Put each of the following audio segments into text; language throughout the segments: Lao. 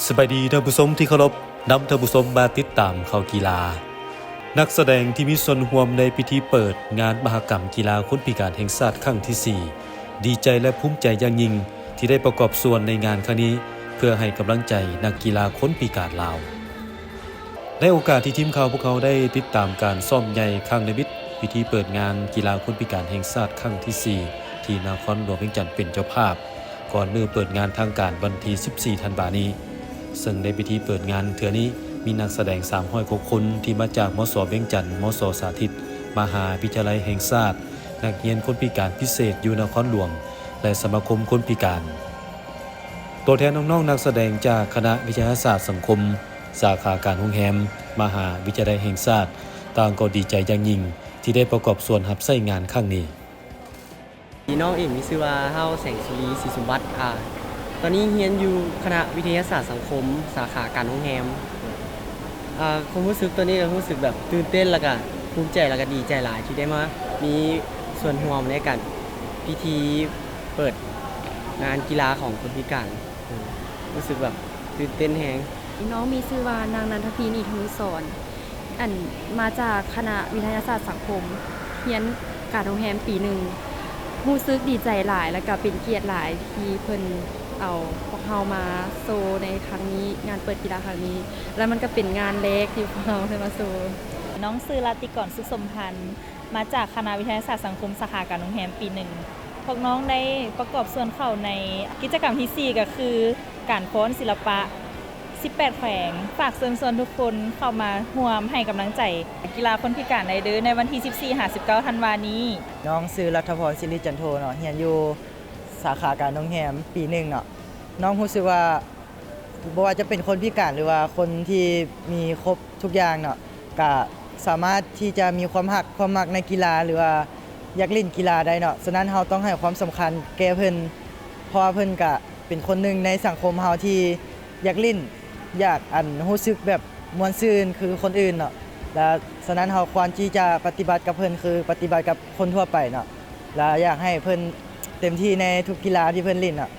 ສະບາຍດີທ່ານຜູ້ຊົມທີ່ເຄົາລົບ, ນຳທ່ານຜູ້ຊົມມາຕິດຕາມຂ່າວກິລາ. ນັກສະແດງທີ່ມີສ່ວນຮ່ວມໃນພິທີເປີດງານມະຫະກຳກິລາຄົນພິການແຫ່ງຊາດຄັ້ງທີສີ່ ດີໃຈ ແລະ ພູມໃຈຢ່າງຍິ່ງທີ່ໄດ້ປະກອບສ່ວນໃນງານຄັ້ງນີ້ ເພື່ອໃຫ້ກຳລັງໃຈນັກກິລາຄົນພິການລາວ. ໃນໂອກາດທີ່ທີມຂ່າວພວກເຮົາໄດ້ຕິດຕາມການຊ້ອມໃຫຍ່ຄັ້ງນິມິດພິທີເປີດງານກິລາຄົນພິການແຫ່ງຊາດຄັ້ງທີສີ່ ທີ່ນະຄອນຫຼວງວຽງຈັນເປັນເຈົ້າພາບ ກ່ອນມື້ເປີດງານທາງການວັນທີສິບສີ່ທັນວານີ້, ເຊິ່ງໃນພິທີເປີດງານເທື່ອນີ້ ມີນັກສະແດງສາມຮ້ອຍກວ່າຄົນ ທີ່ມາຈາກ ມສ ວຽງຈັນ, ມສ ສາທິດ, ມະຫາວິທະຍາໄລແຫ່ງຊາດ, ນັກຮຽນຄົນພິການພິເສດຢູ່ນະຄອນຫຼວງ ແລະ ສະມາຄົມຄົນພິການ. ຕົວແທນນ້ອງໆນັກສະແດງຈາກຄະນະວິທະຍາສາດສັງຄົມ ສາຂາການໂຮງແຮມ ມະຫາວິທະຍາໄລແຫ່ງຊາດ ຕ່າງກໍດີໃຈຢ່າງຍິ່ງທີ່ໄດ້ປະກອບສ່ວນຮັບໃຊ້ງານຄັ້ງນີ້. ນ້ອງເອງມີຊື່ວ່າ ທ້າວ ແສງສຸລີ ສີສົມບັດ ອາ ຕອນນີ້ຮຽນຢູ່ຄະນະວິທະຍາສາດສັງຄົມ ສາຂາການໂຮງແຮມ. ອາ ຄວາມຮູ້ສຶກຕອນນີ້ກໍຮູ້ສຶກແບບຕື່ນເຕັ້ນ ແລ້ວກໍພູມໃຈ ແລ້ວກໍດີໃຈຫຼາຍທີ່ໄດ້ມາມີສ່ວນຮ່ວມໃນການ ພິທີເປີດງານກິລາຂອງຄົນພິການ. ເອີ ຮູ້ສຶກແບບຕື່ນເຕັ້ນແຮງ. ນ້ອງມີຊື່ວ່າ ນາງ ນັນທະພີ ນີ ທະນຸສອນ ອັນ ມາຈາກຄະນະວິທະຍາສາດສັງຄົມ ຮຽນການໂຮງແຮມປີໜຶ່ງ. ຮູ້ສຶກດີໃຈຫຼາຍ ແລ້ວກະເປັນກຽດຫຼາຍທີ່ເພິ່ນເອົາພວກເຮົາມາໂຊໃນຄັ້ງນີ້ ງານເປີດກິລາຄັ້ງນີ້ ແລ້ວມັນກະເປັນງານແລກທີ່ພວກເຮົາໄດ້ມາໂຊ. ນ້ອງຊື່ ລາດຕິກອນ ສຸກສົມພັນ ມາຈາກຄະນະວິທະຍາສາດສັງຄົມ ສາຂາການໂຮງແຮມ ປີໜຶ່ງ. ພວກນ້ອງໄດ້ປະກອບສ່ວນເຂົ້າໃນກິດຈະກຳທີສີ່ ກໍຄືການຟ້ອນສິລະປະສິບແປດແຂວງ. ຝາກເຊີນຊວນທຸກຄົນເຂົ້າມາຮ່ວມໃຫ້ກຳລັງໃຈກິລາຄົນພິການໄດ້ເດີ ໃນວັນທີສິບສີ່ຫາສິບເກົ້າທັນວານີ້. ນ້ອງຊື່ ລັດຖະພອນ ສິລິຈັນໂທ ເນາະ, ຮຽນຢູ່ສາຂາການໂຮງແຮມ ປີໜຶ່ງເນາະ. ນ້ອງຮູ້ສຶກວ່າ ບໍ່ວ່າຈະເປັນຄົນພິການ ຫຼືວ່າຄົນທີ່ມີຄົບທຸກຢ່າງເນາະ ກະສາມາດທີ່ຈະມີຄວາມຮັກ ຄວາມມັກໃນກິລາ ຫຼືວ່າຢາກຫຼິ້ນກິລາໄດ້ເນາະ. ສະນັ້ນເຮົາຕ້ອງໃຫ້ຄວາມສຳຄັນແກ່ເພິ່ນ ເພາະວ່າເພິ່ນກະເປັນຄົນໜຶ່ງໃນສັງຄົມເຮົາທີ່ຢາກຫຼິ້ນ ຢາກ ອັນ ຮູ້ສຶກແບບມ່ວນຊື່ນຄືຄົນອື່ນເນາະ. ແລະ ສະນັ້ນເຮົາຄວນທີ່ຈະປະຕິບັດກັບເພິ່ນຄືປະຕິບັດກັບຄົນທົ່ວໄປເນາະ. ແລະ ຢາກໃຫ້ເພິ່ນເຕັມທີ່ໃນທຸກກິລາທີ່ເພິ່ນຫຼິ້ນເນາະ.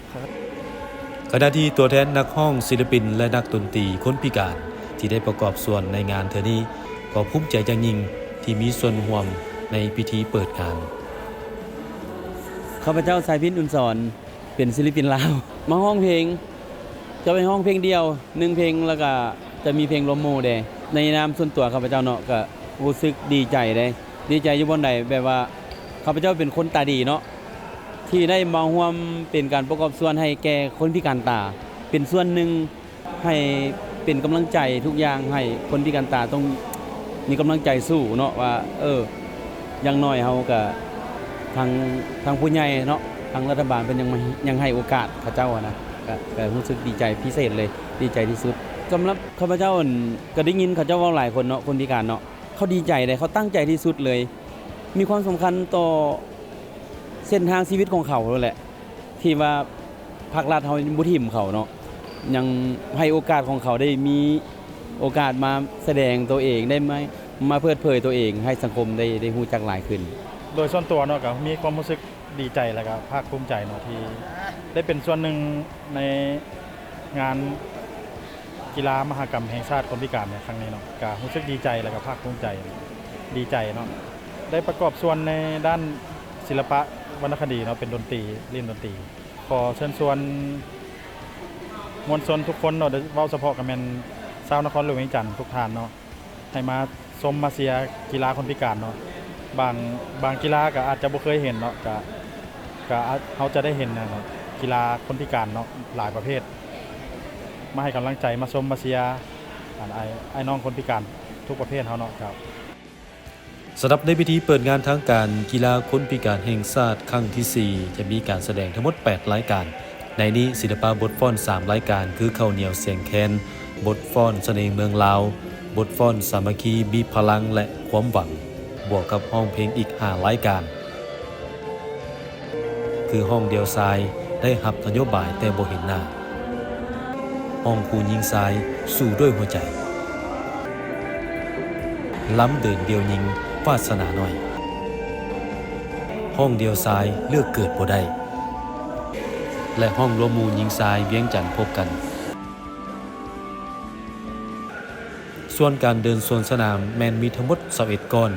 ຂະນະທີ່ຕົວແທນນັກຮ້ອງ, ສິລະປິນ ແລະ ນັກດົນຕີຄົນພິການທີ່ໄດ້ປະກອບສ່ວນໃນງານເທື່ອນີ້ ກໍພູມໃຈຢ່າງຍິ່ງທີ່ມີສ່ວນຮ່ວມໃນພິທີເປີດງານ. ຂ້າພະເຈົ້າ ສາຍພິນ ອຸ່ນສອນ ເປັນສິລະປິນລາວ ມາຮ້ອງເພງ ຈະໄປຮ້ອງເພງດຽວໜຶ່ງເພງ ແລ້ວກະຈະມີເພງລວມໝູ່ແດ່. ໃນນາມສ່ວນຕົວຂ້າພະເຈົ້າເນາະ ກະຮູ້ສຶກດີໃຈເດ້. ດີໃຈຢູ່ບ່ອນໃດ ແບບວ່າຂ້າພະເຈົ້າເປັນຄົນຕາດີເນາະ ທີ່ໄດ້ມາຮ່ວມເປັນການປະກອບສ່ວນໃຫ້ແກ່ຄົນພິການຕາ ເປັນສ່ວນໜຶ່ງໃຫ້ເປັນກຳລັງໃຈທຸກຢ່າງ ໃຫ້ຄົນພິການຕາຕ້ອງມີກຳລັງໃຈສູ້ເນາະ ວ່າ ເອີ ຢ່າງໜ້ອຍເຮົາກະ ທາງ ທາງຜູ້ໃຫຍ່ເນາະ ທາງລັດຖະບານເພິ່ນຍັງ ຍັງໃຫ້ໂອກາດເຂົາເຈົ້າຫັ້ນນະ ກະ ກະຮູ້ສຶກດີໃຈພິເສດເລີຍ ດີໃຈທີ່ສຸດ. ສຳລັບຂ້າພະເຈົ້າ ອັນ ກະໄດ້ຍິນເຂົາເຈົ້າເວົ້າຫຼາຍຄົນເນາະ ຄົນພິການເນາະ ເຂົາດີໃຈເດ້ ເຂົາຕັ້ງໃຈທີ່ສຸດເລີຍ ມີຄວາມສຳຄັນຕໍ່ເສັ້ນທາງຊີວິດຂອງເຂົາໂລດແຫຼະ ທີ່ວ່າພາກລັດເຮົາບໍ່ຖິ້ມເຂົາເນາະ ຍັງໃຫ້ໂອກາດຂອງເຂົາໄດ້ມີໂອກາດມາສະແດງໂຕເອງ ໄດ້ມາ ມາເປີດເຜີຍໂຕເອງໃຫ້ສັງຄົມໄດ້ ໄດ້ຮູ້ຈັກຫຼາຍຂຶ້ນ. ໂດຍສ່ວນຕົວເນາະ ກະມີຄວາມຮູ້ສຶກດີໃຈ ແລະກະພາກພູມໃຈເນາະ ທີ່ໄດ້ເປັນສ່ວນໜຶ່ງໃນງານ ກິລາມະຫະກຳແຫ່ງຊາດຄົນພິການໃນຄັ້ງນີ້ເນາະ ກະຮູ້ສຶກດີໃຈ ແລະກະພາກພູມໃຈ ດີໃຈເນາະ ໄດ້ປະກອບສ່ວນໃນດ້ານສິລະປະວັນນະຄະດີເນາະ ເປັນດົນຕີ ຫຼິ້ນດົນຕີ. ຂໍເຊີນຊວນມວນຊົນທຸກຄົນເນາະ ໂດຍເວົ້າສະເພາະກະແມ່ນຊາວນະຄອນຫຼວງວຽງຈັນທຸກທ່ານເນາະ ໃຫ້ມາຊົມມາເຊຍກິລາຄົນພິການເນາະ. ບາງ ບາງກິລາກະອາດຈະບໍ່ເຄີຍເຫັນເນາະ ກະ ກະ ເຮົາຈະໄດ້ເຫັນ ອັນ ກິລາຄົນພິການເນາະ ຫຼາຍປະເພດ ມາໃຫ້ກຳລັງໃຈ ມາຊົມມາເຊຍ ອັນ ອ້າຍ ອ້າຍນ້ອງຄົນພິການທຸກປະເພດເຮົາເນາະ. ເຈົ້າ. ສຳລັບໃນພິທີເປີດງານທາງການກິລາຄົນພິການແຫ່ງຊາດຄັ້ງທີສີ່ ຈະມີການສະແດງທັງໝົດແປດລາຍການ. ໃນນີ້ ສິລະປະບົດຟ້ອນສາມລາຍການ ຄື ເຂົ້າໜຽວສຽງແຄນ, ບົດຟ້ອນສະເໜ່ເມືອງລາວ, ບົດຟ້ອນສາມັກຄີມີພະລັງ ແລະ ຄວາມຫວັງ, ບວກກັບຮ້ອງເພງອີກຫ້າລາຍການ ຄື ຮ້ອງດ່ຽວຊາຍ ໄດ້ຮັບນະໂຍບາຍແຕ່ບໍ່ເຫັນໜ້າ, ຮ້ອງຄູ່ຍິງຊາຍ ສູ້ດ້ວຍຫົວໃຈ, ລຳເດີນດ່ຽວຍິງ ວາດສະໜາໜ້ອຍ, ຮ້ອງດ່ຽວຊາຍ ເລືອກເກີດບໍ່ໄດ້ ແລະ ຮ້ອງລວມໝູ່ຍິງຊາຍ ວຽງຈັນພົບກັນ. ສ່ວນການເດີນສວນສະໜາມແມ່ນມີທັງໝົດຊາວເອັດກ້ອນ.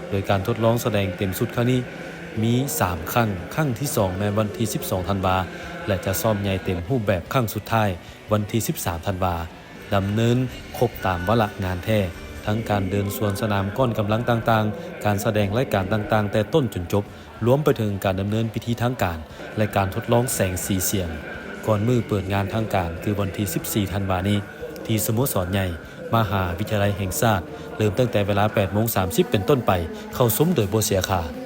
ໂດຍການທົດລອງສະແດງເຕັມຊຸດຄັ້ງນີ້ມີສາມຄັ້ງ, ຄັ້ງທີສອງແມ່ນວັນທີສິບສອງທັນວາ ແລະ ຈະຊ້ອມໃຫຍ່ເຕັມຮູບແບບຄັ້ງສຸດທ້າຍວັນທີສິບສາມທັນວາ. ດຳເນີນຄົບຕາມວາລະງານແທ້, ທັງການເດີນສວນສະໜາມກ້ອນກຳລັງຕ່າງໆ, ການສະແດງລາຍການຕ່າງໆແຕ່ຕົ້ນຈົນຈົບ, ລວມໄປເຖິງການດຳເນີນພິທີທາງການ ແລະ ການທົດລອງແສງສີສຽງ ກ່ອນມື້ເປີດງານທາງການ ຄືວັນທີສິບສີ່ທັນວານີ້ ທີ່ສະໂມສອນໃຫຍ່ມະຫາວິທະຍາໄລແຫ່ງຊາດ, ເລີ່ມຕັ້ງແຕ່ເວລາແປດໂມງສາມສິບເປັນຕົ້ນໄປ, ເຂົ້າຊົມໂດຍບໍ່ເສຍຄ່າ.